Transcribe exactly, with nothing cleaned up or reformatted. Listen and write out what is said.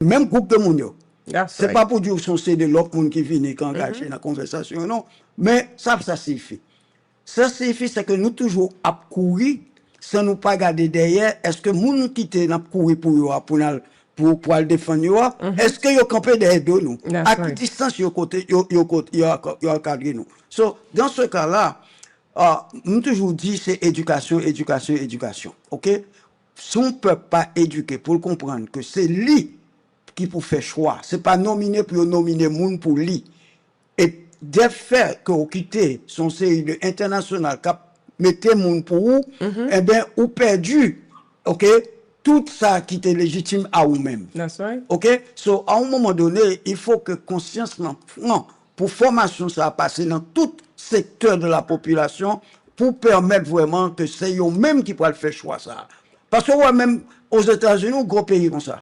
menm gwoup de moun yo. Se pa pou di w se yon seri de lòt moun ki vini, ki angaje nan konvèsasyon yo, non. Men sa, sa siyifi. Sa siyifi, se ke nou toujou ap kouri, san nou pa gade dèyè, èske moun ki te n ap kouri pou yo a, pou n al, pou, pou al defann yo a, èske yo kanpe dèyè do nou? A ki distans yo kote, yo, yo kote, yo, yo ankadre nou? So, dans ce cas-là, ah, m toujou di se edikasyon, edikasyon, edikasyon. Oke? Si yon pèp pa edike pou l konprann ke se li ki pou fè chwa, se pa nomine pou yo nomine moun pou li. E dèfè ke w kite se yon seri de entènasyonal k ap mete moun pou ou, enben, ou pèdi, oke, tout sa ki te lejitim a ou menm. Oke? So, a yon moman done, il faut que konsyans lan pran pou fòmasyon sa a pase nan tout sektè de la popilasyon pou pèmèt vrèman ke se yo menm ki pral fè chwa sa a. Paske w wè menm Ozetazini, yon gwo peyi konsa.